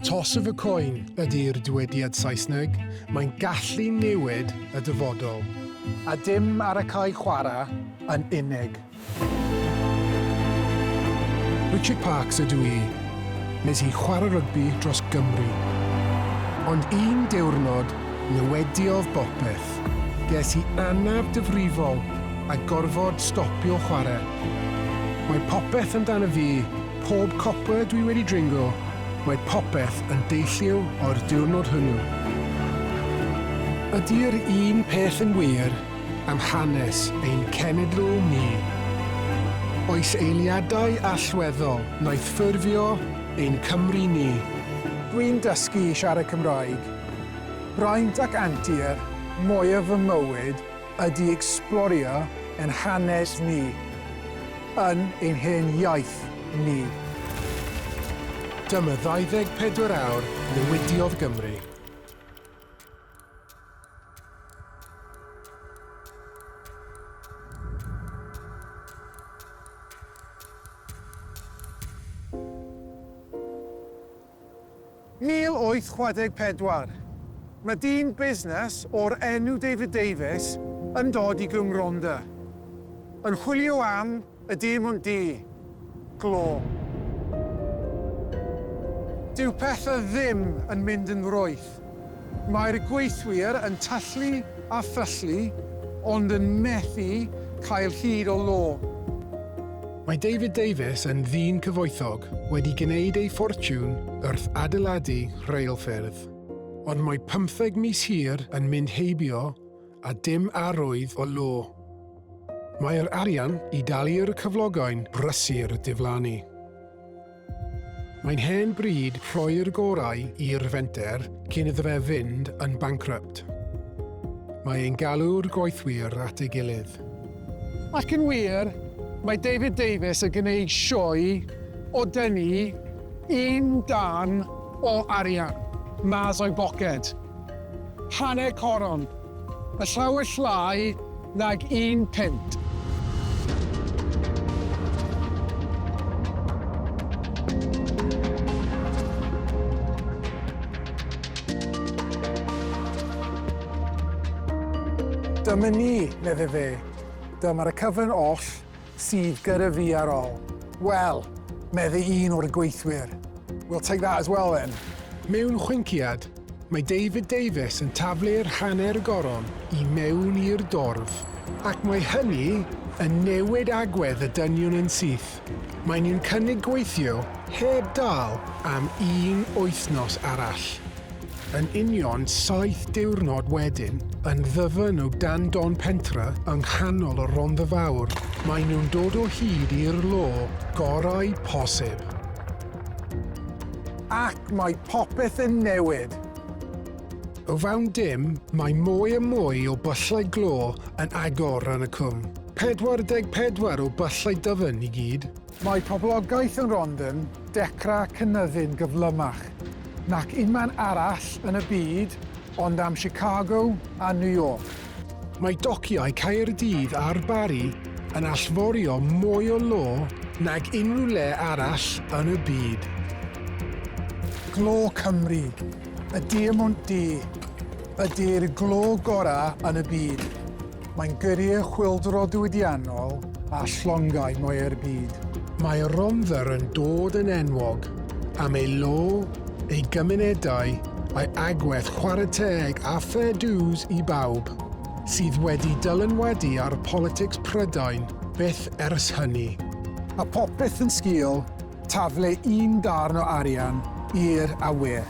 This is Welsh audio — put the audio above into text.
Toss of a coin ydy'r dywediad Saesneg, mae'n gallu newid y dyfodol. A dim ar y cae chwarae yn unig. Richard Parks ydw i. Nes i chwarae rygbi dros Gymru. Ond un diwrnod, newidiodd bopeth. Ges i anaf difrifol a gorfod stopio chwarae. Mae popeth amdano fi, pob copa dwi wedi dringo, mae popeth yn deillio o'r diwrnod hwnnw. Ydy'r un peth yn wir am hanes ein cenedl ni? Oes eiliadau allweddol wnaeth ffurfio ein Cymru ni? Dwi'n dysgu i siarad Cymraeg. Braint ac antur mwyaf fy mywyd ydy ecsblorio ein hanes ni yn ein hen iaith ni. Dyma 24 awr newidiodd Gymru. «1864. Mae dyn busnes o'r enw David Davies yn dod i Gwm Rhondda, yn chwilio am y diemwnt du, glo. Dyw pethau ddim yn mynd yn rwydd. Mae'r gweithwyr yn tyllu a phyllu ond yn methu cael hyd o lo. Mae David Davies yn ddyn cyfoethog wedi gwneud ei ffortiwn wrth adeiladu rheilffyrdd. Ond mae pymtheg mis hir yn mynd heibio a dim arwydd o lo. Mae'r arian i dalu'r cyflogau'n brysur diflannu. Mae'n hen bryd rhoi'r gorau i'r fenter cyn iddo fe fynd yn bankrupt. Mae e'n galw'r gweithwyr at ei gilydd. Ac yn wir, mae David Davies yn gwneud sioe o dynnu un darn o arian mas o'i boced. Hanner coron. Y llawer llai nag un punt. Dyma ni, medde fe. Dyma'r cyfan oll sydd gyda fi ar ôl. Wel, medde un o'r gweithwyr. We'll take that as well then. Mewn chwinciad, Mae David Davies yn taflu'r hanner goron i mewn i'r dorf, ac mae hynny yn newid agwedd y dynion yn syth. Maen nhw'n cynnig gweithio heb dâl am un wythnos arall. Yn union saith diwrnod wedyn, yn ddyfn o dan don pentre yng nghanol y Rhondda Fawr, maen nhw'n dod o hyd i'r lo gorau posib. Ac mae popeth yn newid. O fewn dim, mae mwy a mwy o byllau glo yn agor yn y cwm. 44 o byllau dyfn i gyd. Mae poblogaeth yn Rhondda'n dechrau cynyddu'n gyflymach nac unman arall yn y byd ond am Chicago a New York. Mae dociau Caerdydd a'r Barri yn allforio mwy o lo nag unrhyw le arall yn y byd. Glo Cymru, y diemwnt du, ydy'r glo gorau yn y byd. Mae'n gyrru y chwyldro diwydiannol a llongau mwya'r byd. Mae Rhondda yn dod yn enwog am ei lo, ei gymunedau a'i agwedd chwarae teg a fair dues i bawb, sydd wedi dylanwadu ar politics Prydain byth ers hynny. A popeth yn sgil taflu un darn o arian i'r awyr.